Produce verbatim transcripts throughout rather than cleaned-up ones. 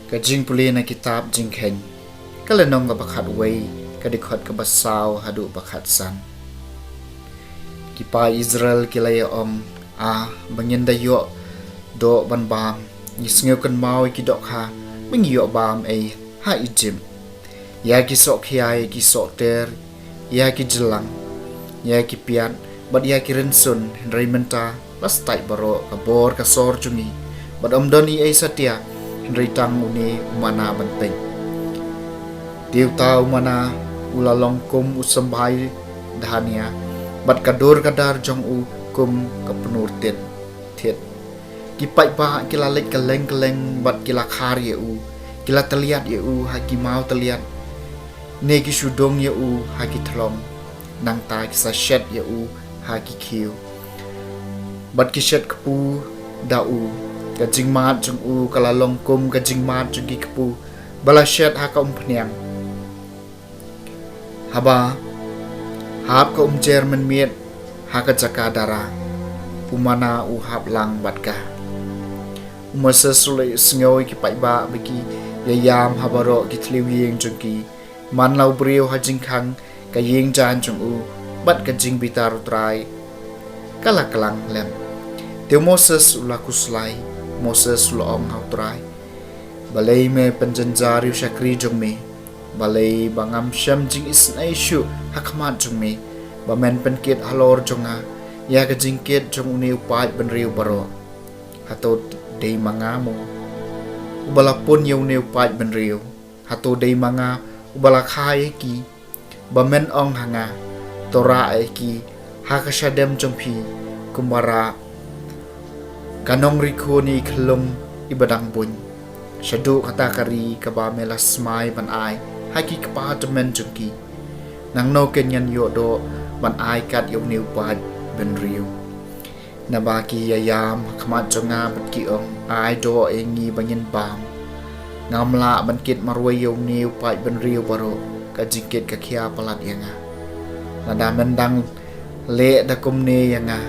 Ka jingpule na kitab Jingkheiñ, ka lynnong kaba khatwei, ka dkhot kaba saw haduh ba khatsan. Ki paid Israel ki la ïa ong, a, ba ngin da ïoh doh ban bam, ngi sngew kynmaw ïa ki dohkha ba ngi ïoh bam ei ha Ijipt, ïa ki sohkhia, ïa ki sohter, ïa ki jlang, ïa ki piat bad ïa ki rynsun, hynrei mynta la stait baroh ka bor ka sor jong ngi, bad ym don ei ei satia hynrei tang une u manna ban peit. Te uta u manna u la long kum u symbai dhania, bad ka dur ka dar jong u kum ka pnur tit thit. Ki paidbah ki la leit kylleng kylleng bad ki la khar ïa u, ki la tylliat ïa u ha ki maw tylliat, ne ki shu dung ïa u ha ki thlong, nangta ki sa shet ïa u ha ki khiew, bad ki shet kpu da u. Ka jingmad jong u ka la long kum ka jingmad jong ki kpu ba la shet ha ka umphniang. Haba hap ka umjer mynmiet ha ka jaka dara, u manna u hap lang bad ka. U Moses u la sngew ïa ki paidbah ba ki ïa ïam ha baroh ki thliew ïing jong ki. Man la u briew ha jingkhang, ka ïing jaiñ jong u bad ka jingbitar U Trai ka la klang lem. Te u Moses u la khuslai. U Moses u la ong ha U Trai, balei me pynjynjar ïa u shakri jong me? Balei ba ngam shem jingisynei shuh ha khmat jong me, ba men pynkit halor jong nga ïa ka jingkit jong une u paid bynriew baroh? Hato dei ma nga mo uba la pun ïa une u paid bynriew? Hato dei ma nga uba la kha ïa ki? Ba men ong ha nga, to rah ïa ki ha ka shadem jong phi, kumba rah ka nongri khun ïa i khyllung iba dang buiñ, shaduh kata ka ri kaba me la smai ban ai ha ki kpa tymmen jong ki. Nangno kein ngan ïoh doh ban ai kat ïa une u paid bynriew? Naba ki ïa ïam ha khmat jong nga bad ki ong, ai doh ïa ngi ba ngin bam. Ngam lah ban kit marwei ïa une u paid bynriew baroh, ka jingkit ka khia palat ïa nga. Lada men dang leh da kumne ïa nga,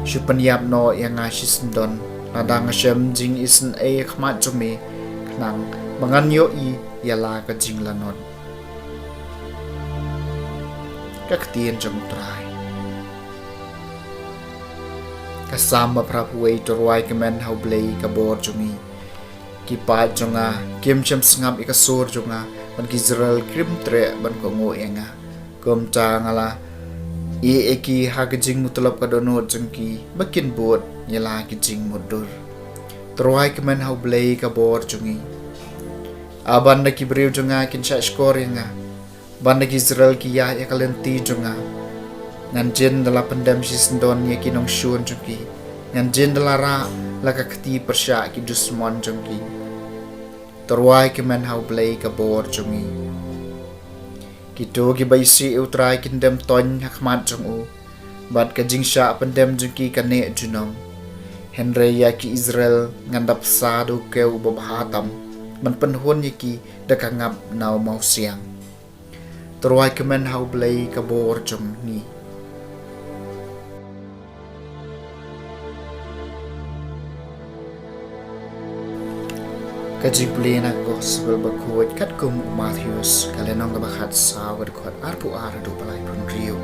shu pynïap noh ïa nga shisyndon. Lada nga shem jingisynei ha khmat jong me, khnang ba ngan ïohi ïa la ka jinglanot. Ka ktien jong U Trai. Ka Salm ba phra phew wei. To rwai kmen ha U Blei ka bor jong ngi. Ki paid jong nga kim shym sngap ïa ka sur jong nga, bad ki Israel kim treh ban kohnguh ïa nga. Kumta nga la ïeh ïa ki ha ka jingmutlop ka dohnud jong ki, ba kin bud ïa la ki jingmutdur. To rwai kmen ha U Blei ka bor jong ngi. A ban da ki briew jong nga kin shah shkor ïa nga, ban da ki Israel ki ïaid ïa ka lynti jong nga. Ngan jin da la pyndem shisyndon ïa ki nongshun jong ki. Ngan jin da la rah la ka kti pyrshah ki dusmon jong ki. To rwai kmen ha U Blei ka bor jong ngi. Kito kiba isih ïa U Trai kin dem toiñ ha khmat jong u, bad ka jingshah pyndem jong ki kan neh junom. Hynrei ïa ki Israel ngan da pynsa da u kew uba bha tam, ban pynhun ïa ki da ka ngap na u mawsiang. To rwai kmen ha U Blei ka bor jong ngi. Ka jingpule na ka Gospel bakhuid katkum u Mathaios, ka lynnong kaba khatsaw, ka dkhot arphew ar haduh ba laiphew hynriew.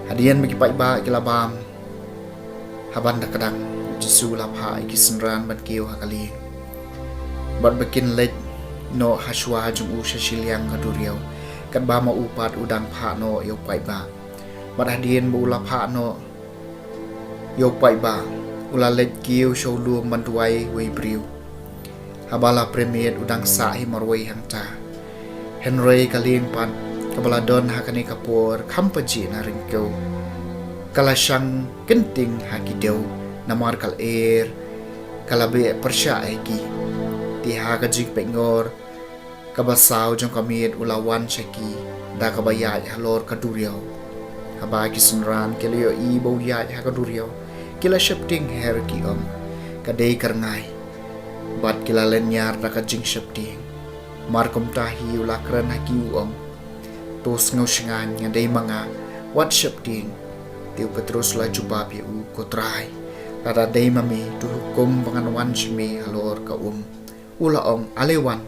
Hadien ba ki paidbah ki la bam ha ban da kdang, u Jisu u la phah ïa ki synran ban kiew ha ka lieng, bad ba kin leit noh ha shuwa jong u sha shiliang ka duriaw, katba ma u pat u dang phah noh ïa u paidbah. Bad hadien ba u la phah noh ïa u paidbah, u la leit kiew sha u lum ban duwai wei briew. Haba la pyrshah u dang sah hi marwei hangta. Hynrei ka lieng pat kaba la don ha kane ka por kham pajih na ryngkew, ka la shang kynting ha ki dew, namar ka lyer ka la beh pyrshah ïa ki. Te ha ka jingpeit ngor kaba saw jong ka miet u la wan sha ki da kaba ïaid halor ka duriaw. Haba ki synran ki la ïohi ba u ïaid ha ka duriaw, ki la sheptieng her, ki ong, "Ka dei ka rngai." Bad ki la lynñiar da ka jingsheptieng. Mar kumta hi u la kren ha ki, u ong, "To sngewshngaiñ, nga dei ma nga, wat sheptieng." Te u Petrus u la jubab ïa u, "Ko Trai, lada dei ma me, to hukum ba ngan wan sha me halor ka um." U la ong, "Ale wan."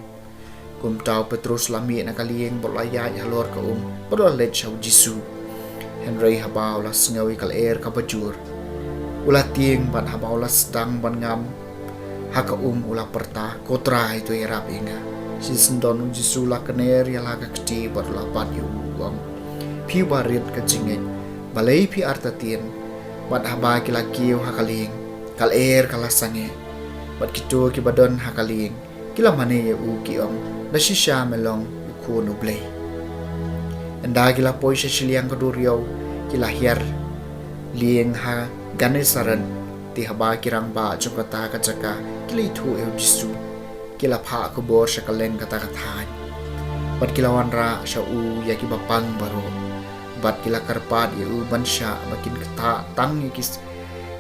Kumta u Petrus u la mih na ka lieng bad u la ïaid halor ka um bad u la leit sha u Jisu. Hynrei haba u la sngew ïa ka lyer kaba jur, u la tieng, bad haba u la sdang ban ngam ha ka um, u la pyrta, "Ko Trai, to ïarap ïa nga." Shisyndon u Jisu u la kner ïa la ka kti bad u la bat ïa u, u ong, "Phi uba rit ka jingngeit, balei phi artatien?" Bad haba ki la kiew ha ka lieng, ka lyer ka la sangeh. Bad kito kiba don ha ka lieng ki la mane ïa u, ki ong, "Da shisha me long u Khun U Blei." Ynda ki la poi sha shiliang ka duriaw, ki la hiar lieng ha Gennesaret. Te haba ki rangbah jong kata ka jaka ki la ïathuh ïa u Jisu, ki la phah khubor sha kylleng kata ka thaiñ. Bad ki la wanrah sha u ïa kiba pang baroh. Bad ki la kyrpad ïa u ban shah ba kin ktah tang ïa ki s-,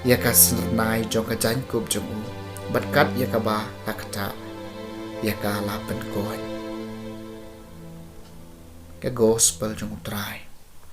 ïa ka syrnai jong ka jaiñkup jong u. Bad kat ïa kaba la ktah, ïa ka la pynkoit. Ka Gospel jong U Trai.